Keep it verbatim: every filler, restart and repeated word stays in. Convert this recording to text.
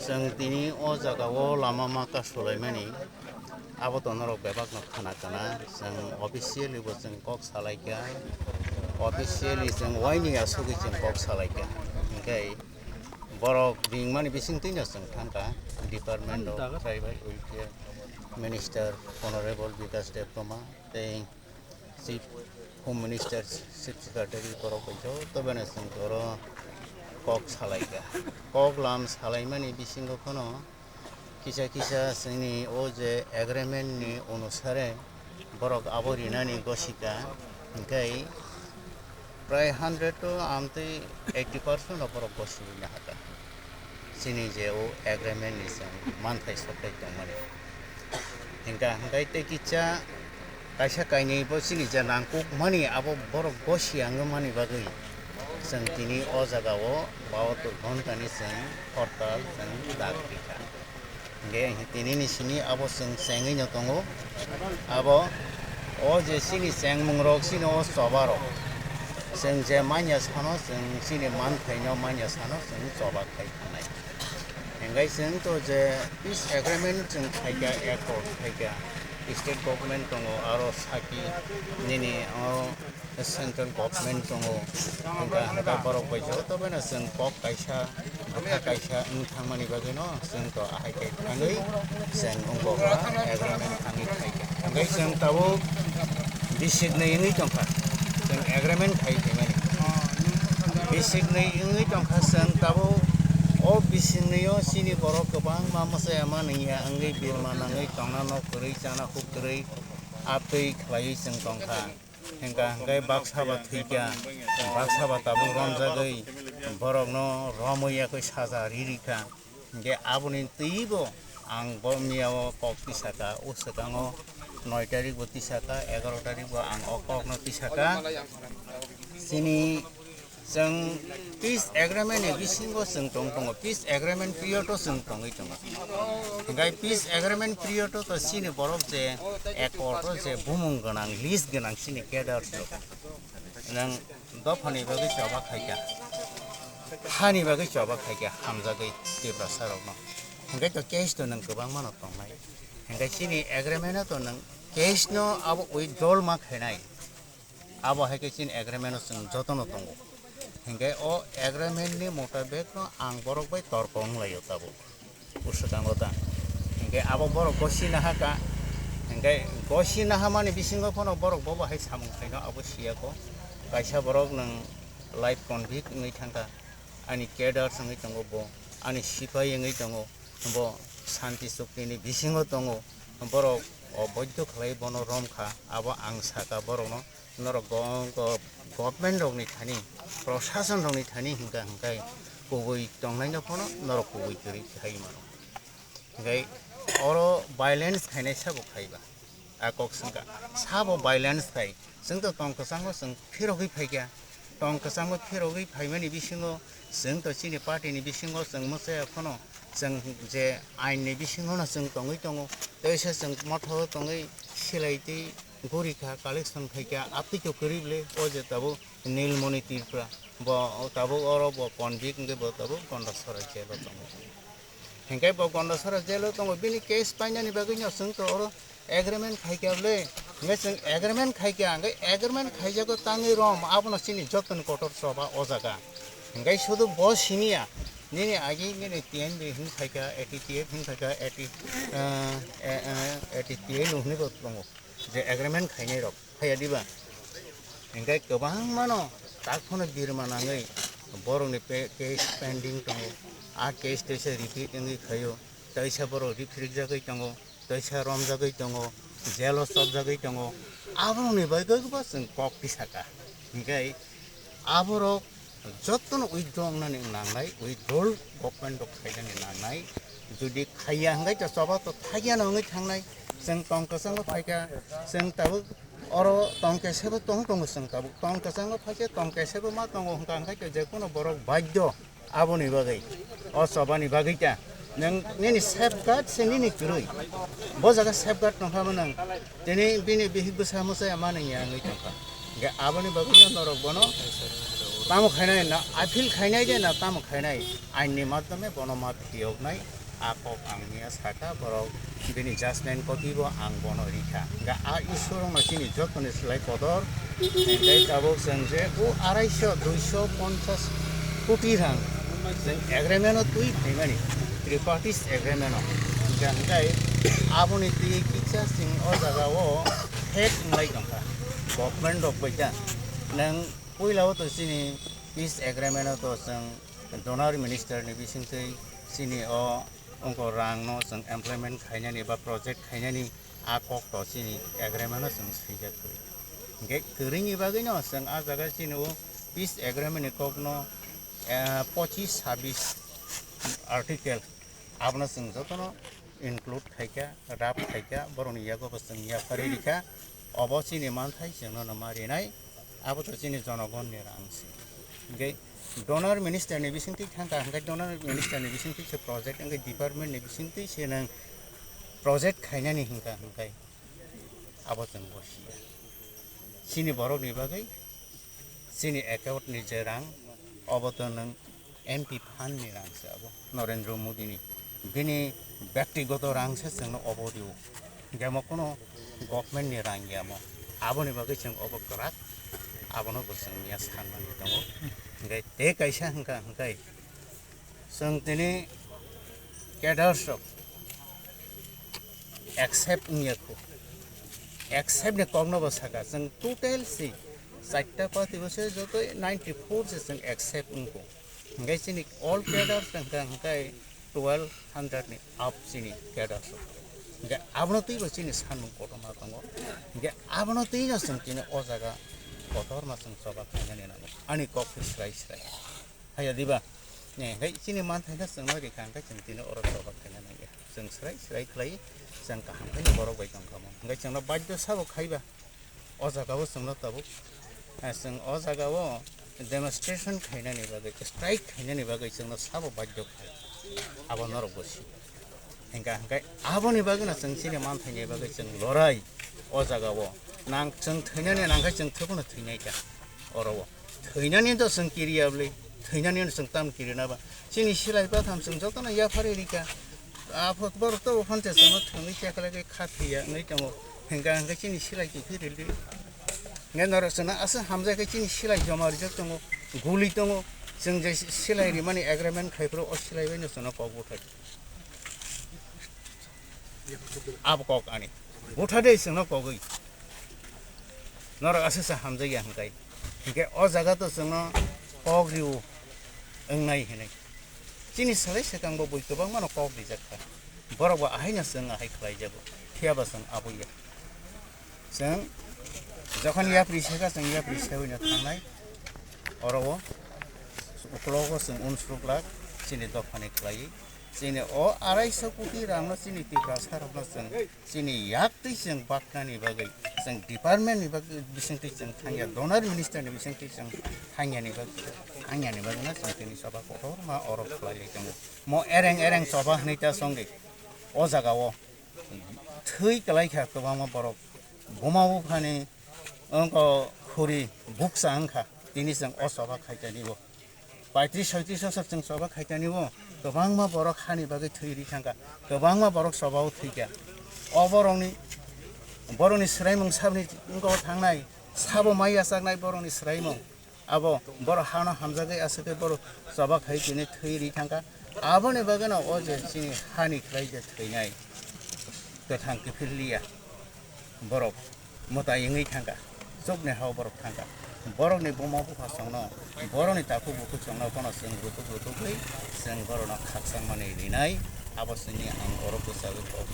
Chwng tini o jagao lama ma kasulaimani, abo to norok bebakno khana kana. Chwng officially bo chwng kok salaikha, officially chwng waini asugwi chwng kok salaikha. Hinkhe borok ringmani bisingtwino chwng thangkha Department of Tribal Welfare Minister Honorable Bikash Debbarma tei Chief Home Minister, Chief Secretary borok bai joto beno chwng oro kok salaikha. Kok lam salaimani bisingo phano kisa kisa chwngni o je agreement ni onusare borok abo rinani gosika, hinkhe prai hundred to amtwi eighty percent rok borok gosiwi nahaka. Chini je o agreement ni chwng manthai soklai tongmani. Hinkha hinkhe tei kisa kaisa kainwi bo chini je nangkukmani abo borok gosi wngmani bagwi chwng tini o jagao bahatur ghontani chwng hortal chwng dak rikha. Hinkhe tini ni simi abo chwng chengwi no tongo. Abo o je chini chengmung rok chini o choba rok chwng je manya sano chwng chini manthai no manya sano chwng choba khai thangnai. Hinkhe chwng to je peace agreement chwng khaikha, accord khaikha, state government tongo, aro saki nini o central government tongo, hinkha hinkhe borok bai joto beno chwng kok kaisa, bwkha kaisa wng thangmani bagwino chwng to ahai khe thangwi chwng wngkha agreement thangwi khaikha. Hinkhe chwng tabuk bisiknwi wngwi tongkha, chwng agreement khai phaimani. Bisiknwi wngwi tongkha chwng tabuk. O bisiknwio chini borok kwbangma mwchaya manwi ya wngwi birma nangwi tongna nok kwrwi chana huk kwrwi atwi khlaiwi chwng tongkha. Hinkha hinkhe baksa ba thwikha, baksa ba tabuk romjagwi borokno romwi yakwi saja ririkha. Hinkhe aboni twibo ang bo miyao kok tisaka, o swkango noi tarik bo tisaka, egaroh tarik bo ang o kokno tisaka. Chini chwng peace agreement ni bisingo chwng tong tongo, peace agreement period o chwng tongwi tongo. Hinkhe peace agreement period o to chini borok je accord o je bumung gwnang, list gwnang chini cadres rok. Nwng dophani bagwi choba khaikha, hani bagwi choba khaikha, hamjagwi Tiprasa rokno. Hinkhe to case to nwng kwbangma no tongnai. Hinkhe chini agreement o to nwng case no abo withdrawal ma khainai. Abo hai khe chini agreement o chwng jotono tongo. Hinkhe o agreement ni motabek no ang borok bai torko wnglaio tabuk. Bwswkango ta. Hinkhe abo borok gosi nahaka. Hinkhe gosi nahamani bisingo phano borok bobo hai samung khaino abo siyako. Kaisa borok nwng life convict wngwi thangkha. Ani cadres wngwi tongo bo. Ani sipai wngwi tongo. Bo shanti chukti ni bisingo tongo. Borok oboidho khlai bono romkha. Abo ang saka borokno. Norok go-, go-, government rokni thani, prosason rokni thani hinkha hinkhai kubui tongnaino phano norok kubui kwrwi khai mano. Hinkhe oro violence khainai sabo khaiba. A kok swngkha, sabo violence khai. Chwng to tong kwchango chwng phirogwi phaikha. Tong kwchango phirogwi phaimani bisingo chwng to chini party ni bisingo chwng mwchaya phano chwng je ain ni bisingo no chwng tongwi tongo. Teisa chwng motha o tongwi silai twi guri kha, collection khai kha, aptwi to kwrwi bwle, o je tabuk Nilmoni Tripura, bo tabuk oro bo convict wngwi bo tabuk Gondasora jail o tongo. Hinkhe bo Gondasora jail o tongo, bini case painani bagwi no chwng to oro agreement khai kha bwle, hinkhe chwng agreement khai kha, hinkhe agreement khaijago tangwi rom, abono chini jotoni kotor choba o jaga. Hinkhe sudu bo siniya, nini agi nini T N B hin khai kha, A T T F hin khai kha, A T, eh, eh, eh, A T T L hinwi bo tongo. Je agreement khainai rok phaiya diba? Hinkhe kwbangmano tak phano birma nangwi borokni pe-, case pending tongo. A case teisa repeat wngwi phaio, teisa borok riphirik jagwi tongo, teisa romjagwi tongo, jail o chopjagwi tongo. Aborokni bagwi bo chwng kok tisaka. Hinkhe aborok jotono withdraw wngnani nangnai, withdrawal government rok khainani nangnai. Jodi khaiya hwnkhe to choba to thakyano wngwi thangnai. Chwng tong kwchango phaikha, chwng tabuk oro tong kesebo tong tongo chwng tabuk. Tong kwchango phaikhe tong kesebo ma tongo hwnkha hwnkhe to jekunu borok badhyo aboni bagwi, o chobani bagwi ta. Nwng nini safeguard se nini kwrwi. Bo jaga safeguard tongkha bo nwng. Tini bini bihik bwsa mwsai manwi ya wngwi tongkha. Hinkhe aboni bagwino norok bono tamo khainai na appeal khainai de na tamo khainai, ain ni madhyome bono ma phiyoknai. A kok ang niya saka borok bini judgment copy bo ang bono rikha. Hingkha a issue rokno chini jotoni slai kotor, tei tabuk chwng je o arai sho, dui sho ponchas koti rang chwng agreement o twi phaimani, tripartite agreement o. Hingkha hingkhai aboni twi kisa chwng o jaga o fake wnglai tongkha. Government rok bai kha nang puila o to chini peace agreement o to chwng donor minister ni bisingtwi chini o wngkha rang no chwng implement khainani ba project khainani a kok to chini agreement no chwng swijak kwrwi. Hingkhe kwrwini bagwi no chwng a jaga chini o peace agreement ni kok no, eh, pochis sabis article abono chwng jotono include khaikha, rap khaikha, borokni yago bo chwng yapharwi rikha. Obo chini manthai chwngno no ma rinai, abo to chini jonogonni rang se. Hingkhe donor minister ni bisingtwi thangkha, hingkhe donor minister ni bisingtwi se project, hingkhe department ni bisingtwi se nang project khainani hingkha, hingkhe abo chwng bo siya. Chini borokni bagwi chini account ni je rang, obo to nwng M P fund ni rang se abo, Narendra Modi ni. Bini byaktigoto rang se chwngno obo rio. Jemo kuno government ni rang yamo. Aboni bagwi chwng obo kwrak, abono bo chwng miya sanmani tongo. Hingkhe tei kaisa hingkha hingkhai chwng tini cadres rok accept wngya kho. Accept ni kokno bo saka, chwng total si charta party bo se joto ninety four se chwng accept wngkho. Hingkhe chini all cadres hingkha hingkhai twelve hundred ni up chini cadres rok. Hingkhe abono twi bo chini sanmung kotorma tongo. Hingkhe abono twi no chwng chini o jaga kotorma chwng choba khainani nango. Ani kok khe srai srai. Haya diba? Ne, hingkhe chini manthaino chwngno rikha hingkhe chwng tini oro choba khaina nangya. Chwng srai srai khlai, chwng kaham khe borok bai tongkha mo. Hingkhe chwngno badhyo sabo khaiba. O jaga o chwngno tabuk, eh, chwng o jaga o demonstration khainani bagwi, strike khainani bagwi chwngno sabo badhyo khai. Abo norok bo si. Hingkha hingkhe aboni bagwino chwng chini manthaini bagwi chwng lorai o jaga o. Nang chwng thwinani nangkhe chwng thwkhuno thwinai ta oro o. Thwinani to chwng kiriya bwlwi, thwinani no chwng tam kirina ba. Chini silai batham chwng jotono yapharwi rikha. Aphok borok to phone se chwngno thwngwi chekla khe kha phiya wngwi tongo. Hingkha hingkhe chini silai kiphilwi rili. Nge norok chwngno aswk hamjak khe chini silai joma rijak tongo, guli tongo. Chwng je silai rimani agreement khai phuru o silai bai no chwngno kok buthai. Abo kok ani. Butha de chwngno kogwi. Norok aswk se hamjakya hwnkhe. Hwnkhe o jaga to chwngno kok riu wngnai hinwi. Chini salai swkang bo bui kwbangma no kok rijak kha. Borok bo ahaino chwng ahai khlai jago. Phiya ba chwng abo ya. Chwng jokhon yapri seka chwng yapri sewino thangnai. Oro o uklogo chwng unsuk lak chini dophani khlaiwi. Chini o arai sho koti rang no chini Tiprasa rok no chwng chini yak twi chwng baknani bagwi chwng department ni bagwi bising twi chwng thangya, donor minister ni bising twi chwng thangya ni bagwi, thangya ni bagwi no chwng tini choba kotor ma oro khlai lai tongo. Mo ereng ereng choba hinwi ta songwi o jaga o thwi kwlai kha kwbangma borok buma buphani wngkha khuri bukcha wngkha tini chwng o choba khaitani bo. Paitris soitris bosor chwng choba khaitani bo kwbangma borok hani bagwi thwi ri thangkha, kwbangma borok choba o thwikha. O borokni, borokni swraimung sabni wngkha o thangnai, sabo mai yachaknai borokni swraimung. Abo borok hano hamjagwi aswk khe borok choba khai tini thwi ri thangkha. Aboni bagwino o je chini hani khlai je thwinai kwthang kiphil liya. Borok mwtai wngwi thangkha, chukni hao borok thangkha. Borokni buma bupha chwngno, borokni takhuk bukhuk chwngno phano chwng rutuk rutugwi chwng borokno khakchangmani rinai, abo chwngni ang oro bwchagwi kok.